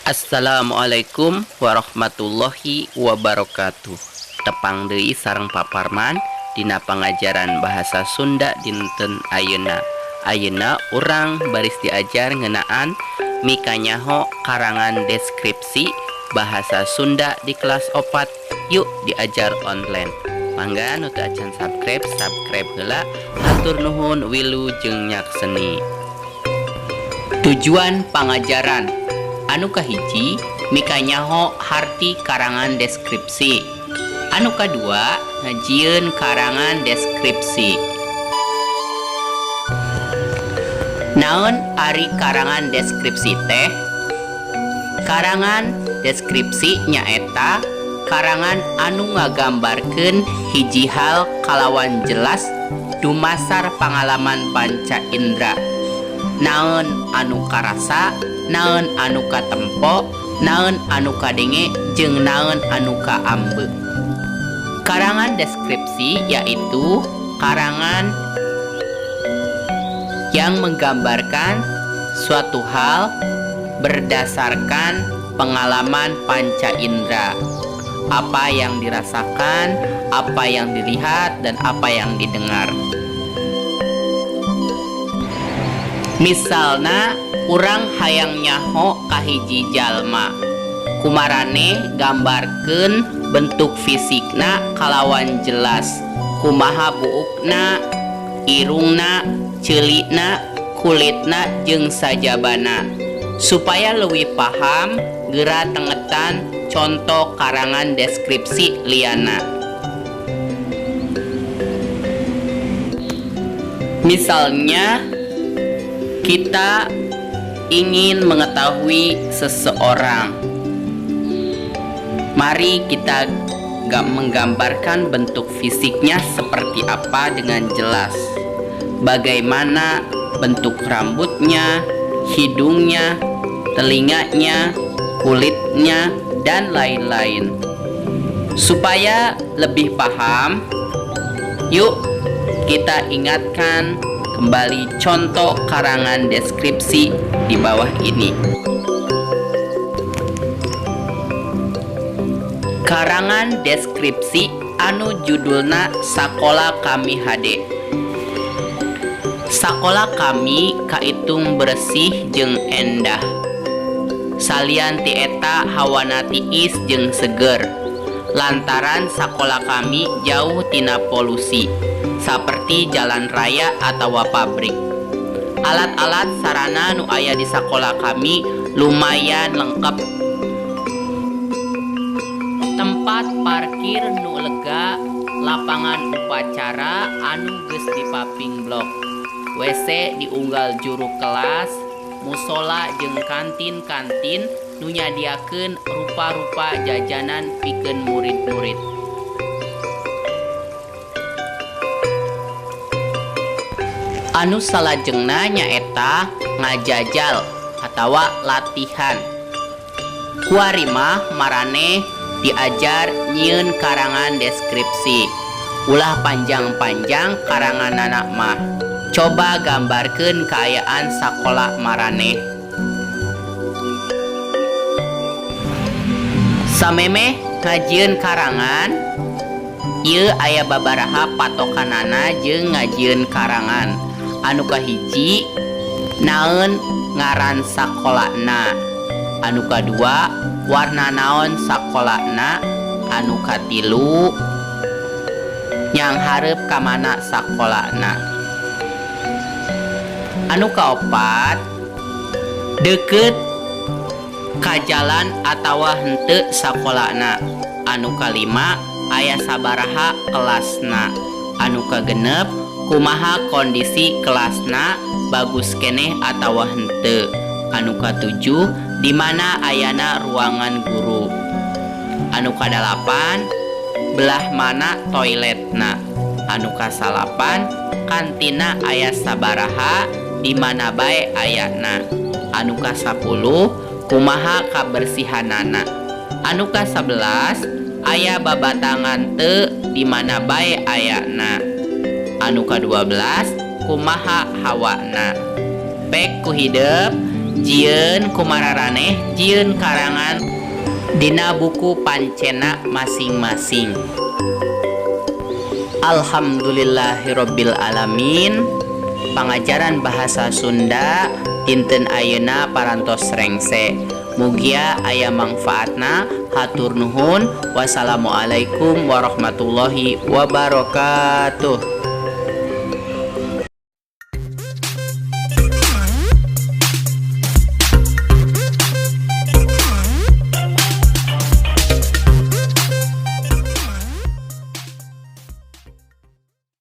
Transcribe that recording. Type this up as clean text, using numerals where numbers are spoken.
Assalamualaikum warahmatullahi wabarakatuh. Tepang deui sareng Pak Parman dina pangajaran bahasa Sunda dinten ayeuna. Ayeuna urang baris diajar ngeunaan mikanyaho karangan deskripsi bahasa Sunda di kelas 4. Yuk diajar online. Mangga nu teu acan subscribe, subscribe heula. Hatur nuhun, wilujeng nyakseni. Tujuan pangajaran anu kahiji, mikanyaho harti karangan deskripsi. Anu kadua, ngajieun karangan deskripsi. Naon ari karangan deskripsi teh? Karangan deskripsi nyaeta karangan anu ngagambarkeun hiji hal kalawan jelas dumasar pangalaman panca indra. Naon anu karasa, naon anu katempo, naon anu kadenge, jeung naon anu kaambe. Karangan deskripsi yaitu karangan yang menggambarkan suatu hal berdasarkan pengalaman panca indera. Apa yang dirasakan, apa yang dilihat, dan apa yang didengar. Misalna urang hayang nyaho ka hiji jalma. Ku maraneh gambarkeun bentuk fisikna kalawan jelas. Kumaha buukna, irungna, ceulina, kulitna, jeung sajabana. Supaya leuwih paham, geura tengetan conto karangan deskripsi liana. Misalnya, kita ingin mengetahui seseorang. Mari kita menggambarkan bentuk fisiknya seperti apa dengan jelas. Bagaimana bentuk rambutnya, hidungnya, telinganya, kulitnya, dan lain-lain. Supaya lebih paham, yuk kita ingatkan kembali contoh karangan deskripsi di bawah ini. Karangan deskripsi anu judulna Sakola Kami Hade. Sakola kami kaitung bersih jeung endah. Salian ti eta, hawana tiis jeung seger. Lantaran sakola kami jauh tina polusi saperti jalan raya atawa pabrik. Alat-alat sarana nu aya di sakola kami lumayan lengkap. Tempat parkir nu lega, lapangan upacara anu geus dipaping blok, WC di unggal juru kelas, musola jeung kantin-kantin nu nyadiakeun rupa-rupa jajanan pikeun murid-murid. Anu salajengna nyaeta ngajajal atawa latihan. Kuari mah maraneh diajar nyieun karangan deskripsi. Ulah panjang-panjang karanganana mah. Coba gambarkeun kaayaan sakola maraneh. Samemeh ngajieun karangan, ieu aya babaraha patokanana jeung ngajieun karangan. Anu kahiji, naon ngaran sakolana. Anu kadua, warna naon sakolana. Anu katilu, nyanghareup ka mana sakolana. Anu kaopat, deukeut ka jalan atawa henteu sakolana. Anu kalima, aya sabaraha kelasna. Anu kagenep, kumaha kondisi kelasna, bagus keneh atawa henteu. Anu katujuh, di mana ayana ruangan guru. Anu kadalapan, belah mana toiletna. Anu kasalapan, kantina aya sabaraha, di mana bae ayana. Anu kasapuluh, kumaha kabersihanana. Anu ka-11, Aya babatangan teu, di mana bae ayana? Anu ka-12, kumaha hawana? Pek ku hidep jieun ku mararaneh jieun karangan dina buku pancena masing-masing. Alhamdulillahirabbil alamin. Pangajaran bahasa Sunda dinten ayeuna parantos rengse. Mugia aya mangfaatna. Hatur nuhun. Wassalamualaikum warahmatullahi wabarakatuh.